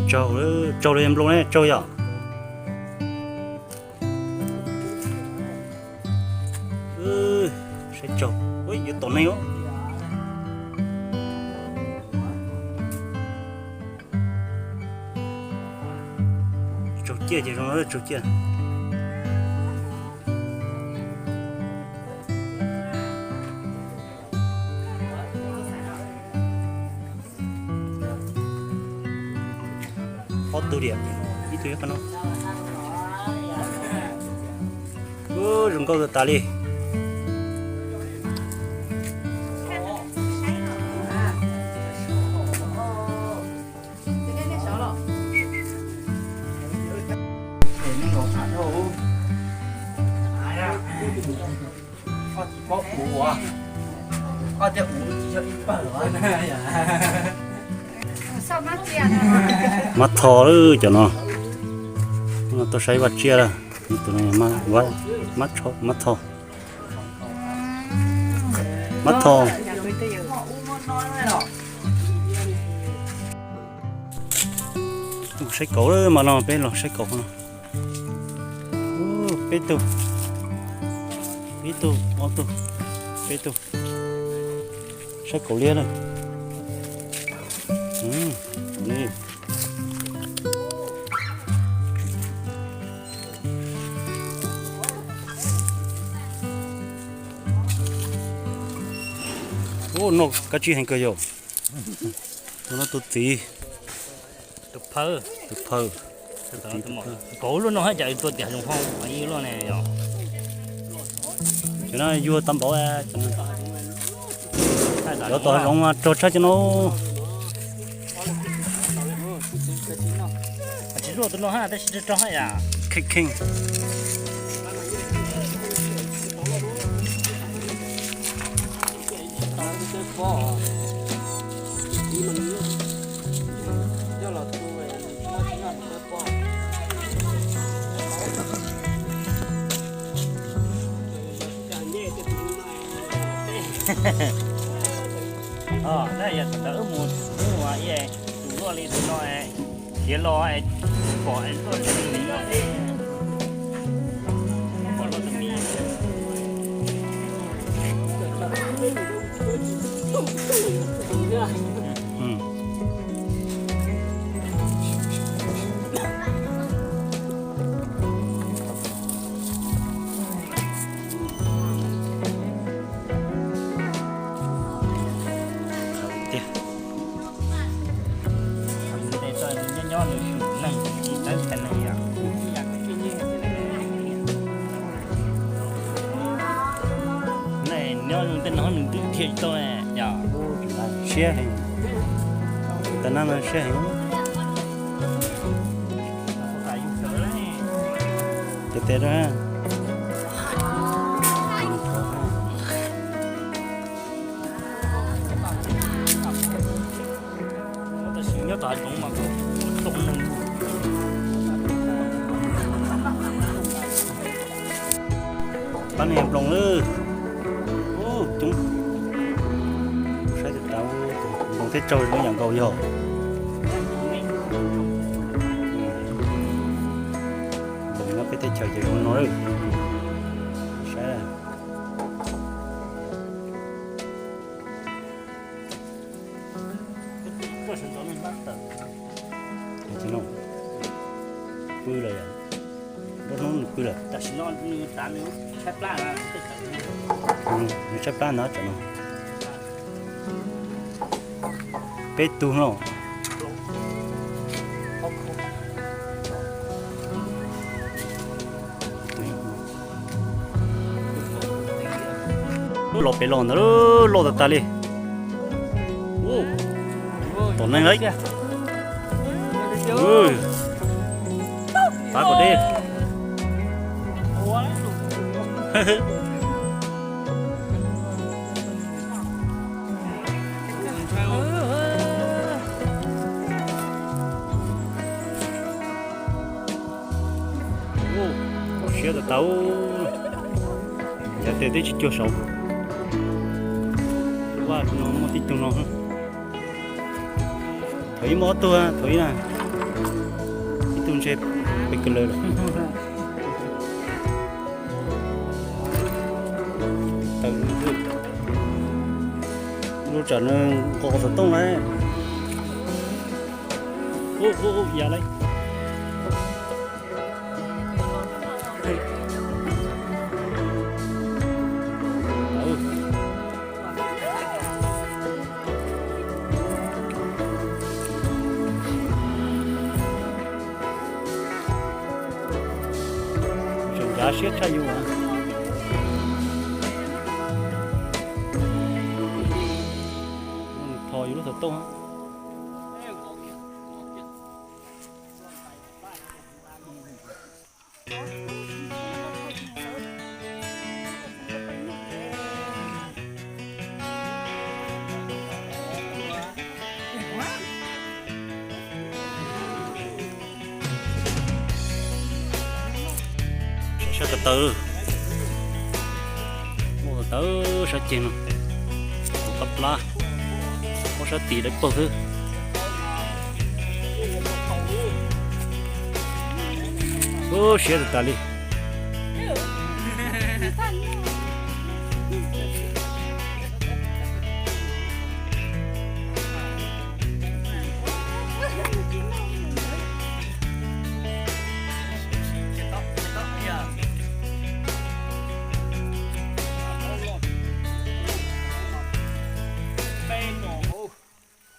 Tsaug, tsaug li nploos ne, tsaug yom. Saib tsaug, yuav tom neeg os. Tsaug ciaj ces zoo, tsaug ciaj. Ob tug diam, ib tug ib qho no. Ub, zoo nkauj tas tas li. Mab tho lawm cov no. Tuaj saib vaj tsiaj lawm. Tus no mab, mab tho. Mab tho. Saib kauv lawm mas no, peb los saib kauv no. Peb tug, ib tug, ob tug, peb tug. Saib kauv liab na. Ub, noj kab tsib heev kawg yom. Tus no tus txiv. Tus phawj. Tus phawj. Kauv luaj no hab cas tua tiag zoo hov luaj ne yom. Cov no yuag tau npaum, cov tom hav zoov mas rog tshaj cov no. Tsis luaj tus no hab tab sis rog hab yam. Kheej kheej. Os, yog thaum ntawd wb mus, wb mus ua ib tus luaj li tus no, khiav los pom luaj tus mis, pom luaj tus mis. Tiag. Nyob nws tej no nws twb dhia tsis tau yom. Siab heev. Tab nab no siab heev. Tes tes rau. Tab sis nyob tom hav zoov mas kuj tau neeg. Pab neeg nploos lawm. Ub, coob. Saib tus tas, nploos teb tsaug zoo yam nkaus yog. Nploos nyob peb teb chaws ces zoo no lawm. Saib. Pw lawm yom, nruab hnub nws pw lawm. Tam sim no nws tav nws tshaib plab, nws tshaib plab ntawd tam no. Peb tug no. Los pem los ntawd loj tas tas li. Tom neeg lawm. Tav kom deb. Siab tas tas. Yav tes twb tsis cuag saud. Vaj no muaj tib tug no. Thaum ib muaj ob tug, thaum ib na. Tug ntshe pes kawg lawm. Lub tsam no nqos xov tooj na. Ub, ub, ub, ya lawm. Tseem ncav siab tshaj yus. Tho yus lub xov tooj. Sab ko taw, muaj ko taw sab ceg no, tus qab plab, muab sab tim dawb paug xwb. Ub, siab tas tas li.